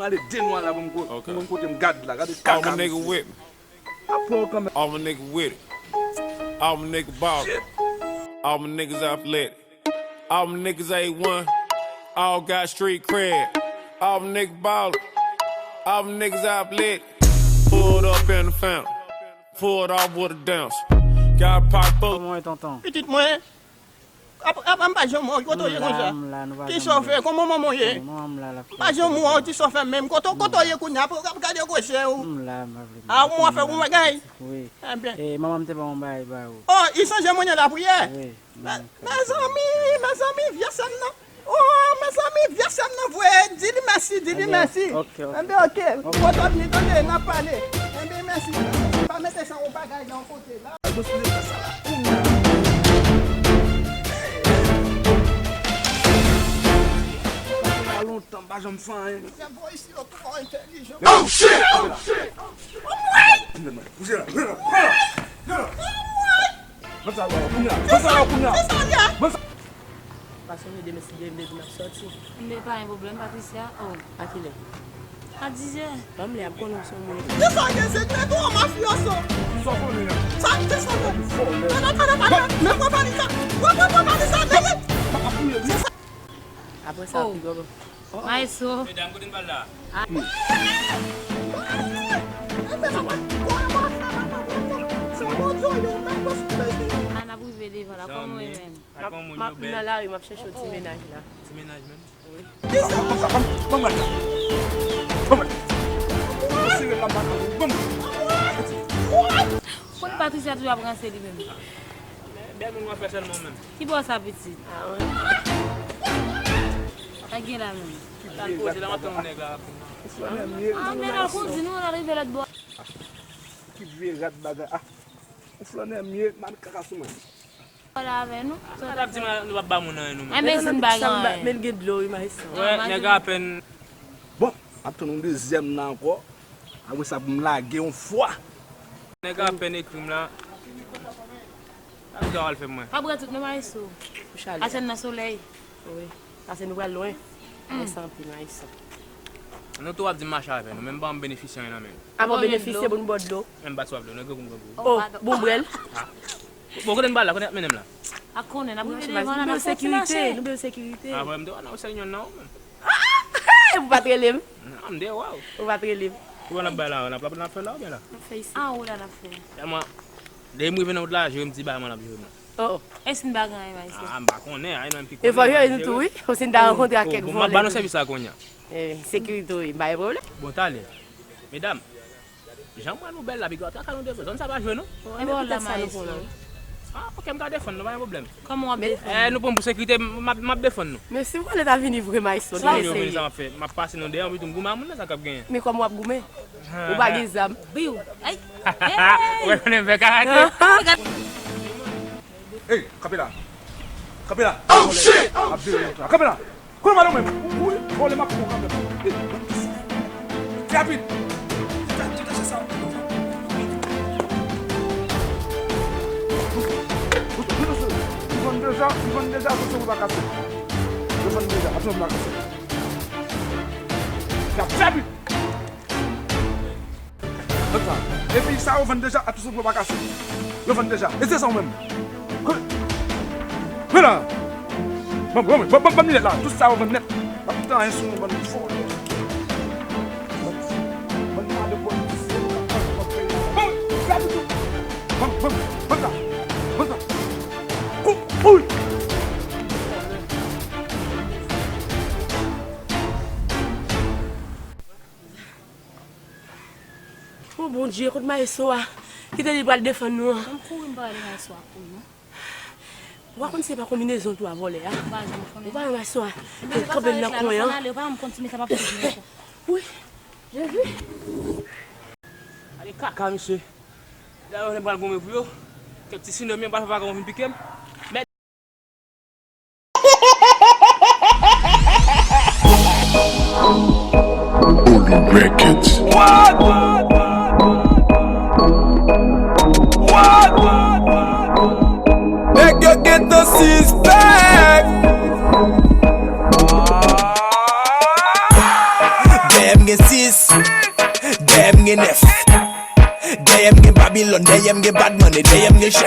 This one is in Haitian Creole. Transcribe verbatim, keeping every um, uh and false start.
Gade de nwa la pou m ko-, pou m kote m gad la. Gade kaka, mesye. All my nigga with it. All my niggas athletic. All my niggas A one. All got street cred. All my niggas ballin'. All my niggas athletic. Pulled up in the phantom. Pulled off with a damsel. Got a pocketful. Kòman w ye, tonton? Pitit mwen. Ap, ap, m pa janm wè w, kote w ye konsa? M la, m la, nou pa janm wè. Kisa w fè? Kòman manman w ye? Manman m la, l ap fè. M pa janm wè w, kisa w fè menm? Kote, kote w ye kounye a? Ap, ap gade gwosè w. M la, m pa vle. A, ou wè fè bon bagay? Wi. Ebyen. E, manman m te ban m yon bagay ba ou. Oh, li sonje mwen nan lapriyè? Wi. Mezanmi, mezanmi, vye sè m nan. Oh, mezanmi, vye sè m nan voye, di li mèsi, di li mèsi. Enben, ok, ok. Enben, ok. Ok. Kote w vini, tande, n ap pale. Enben, mèsi. Pa mete sa yon bagay nan yon kote la. Sa pa lontan, m pa janm fè anyen. Nèg yo isi yo twò entèlijan. Oh, shit! Oh, shit! Oh, shit! Ban m sa la, ban m sa la, ban m sa la. Pa sonje demen si Dye vle di m ap sòti. Enben, pa gen pwoblèm, Patricia. Oh. A kilè? A dizè. Ban m lè, ap konnen w se yon moun. Kisa w gen, se tèt ou an mafyoso? Sa w konnen an? Sa, kisa w konnen? Tande, tande, tande. Men pran Patricia. Pran, pran, pran Patricia, nèg. Se sa. Apre sa, pi gògò. Maestro. Medam, kote n pral la? Ah. Ah, n ap rive devan la, kòman w ye menm? Ak yon moun yo bèl. M ap, m nan lari, m ap chèche yon ti mennaj la. Ti mennaj menm? Wi. Ban m gad la. Ban m gad la. Ban m gad la. Ou sere la, m pa tande. Ban m. Konn Patricia toujou ap ranse li menm. Bèl moun w ap fè sèlman w menm. Ki bò sa pitit? Ah, wi. Sa gen la menm? Sa l poze la, m ap tann yon nèg la rapidman. Ah, men al kondi nou, n al rive lòt bò. Ki vye rad bagay. Ah. Ou flannè mye, m al kaka sou mwen. Pale avè nou. Sa t ap di m nou p ap ba moun anyen nou menm. Enben, si n pa gen anyen. Men l gen dlo, wi, maestro. Wè, nèg apèn. Bon, m ap tann yon dezyèm nan ankò. Apre sa, pou m lage yon fwa. Nèg apèn ekri m la. Sa m ta al fè mwen. Pa bwè tout non, maestro. Pou chalè. Atèn nan solèy. Wi. Paske nou pral lwen. Mèsi anpil, maestro. Nou tou ap di m mache avè nou, men m pa janm benefisye anyen nan men nou. Apa w benefisye pou nou ba w dlo? Men m pa t swaf dlo, nan grangou m grangou. Oh, bon bwè l. Ah. Bon, kote n pral la? Kote n ap mennen m la? A konnen, n ap rive devan la, n ap kontinye mache. Nou bezwen sekirite. Ah, bon, m te wè nan Western Union nan ou menm. Ou pa t rele m? Non, m te wè w. Ou pa t rele m. Ou wè n ap bay la, n ap la, n ap fè la oubyen la? N ap fè isi. Anwo la n ap fè. Tèlman, depi m rive nan wout la, jere m ti bay mwen l ap jere m la. Oh. E si n pa gen anyen, maestro? Ah, m pa konnen, anyen nan menm ki konnen. E fò jere nou tou, wi. Kòmsi n ta rankontre ak kèk vòlè. Bon, m ap ba nou sèvis sa kounye a. Eh, sekirite, wi, m pa gen pwoblèm. Bon, talè. Medam, jan m wè nou bèl la, piga w ap traka nou devan. Zòn sa pa jwe, non. Enben poutèt sa nou pran la. Ah, ok, m ka defann nou, pa gen pwoblèm. Kòman w ap defann? Eh, nou pran m pou sekirite, m ap, m ap defann nou. Men si vòlè ta vini vre, maestro, n ap eseye. Si vòlè vini, sa m ap fè? M ap pase nou dèyè, epi tou m goumen ak moun nan, sa k ap genyen. Men kòman w ap goumen? Ou pa gen zam. Biw. Ay. Wè, konnen fè karate. Ey, kanpe la. Kanpe la. Oh, shit! M ap vire yon tra. Kanpe la. Kote madan mwen? Ou, ou, vòlè m ap pran kanpe. Ey, rapid. Ou vann deja, ou vann deja, atò se ou pa kase. Ou vann deja, atò se ou pa kase. Rapid. Epi sa yo vann deja, atò se ou pa kase. Yo vann deja. E se sa ou menm. Kwe-, kwe la. Ban, ban, ban, ban, ban minèt la. Tout sa yo vann nèt. Pa kite anyen sou nou, bann fò. Bann, bann madan politisyen, nou ka pran kont peyi a. Ban, ban, ban, ban sa. Ban sa. Ou, ou. Oh, Bondye, kot maestro a? Kite li pral defann nou an. M kouri, m pa wè maestro a kouri, non. Ou pa konn se pa konbinezon tou a vòlè a? M pa janm konnen. Ou pa wè maestro a? Li kanpe nan kwen an. Ou pa janm konn si misye pa pou vini ankò. Wi. Jezi. Ale kaka, mesye. Dayè, yo pral goumen pou yo. Kèk ti sinòm yo pa fè pa vin pike m. Olu Records. What? What? Nèg yo gentan sispèk. Dèyè m gen sis, dèyè m gen nèf. Dèyè m gen Babilòn, dèyè m gen Badman, e dèyè m gen chèf.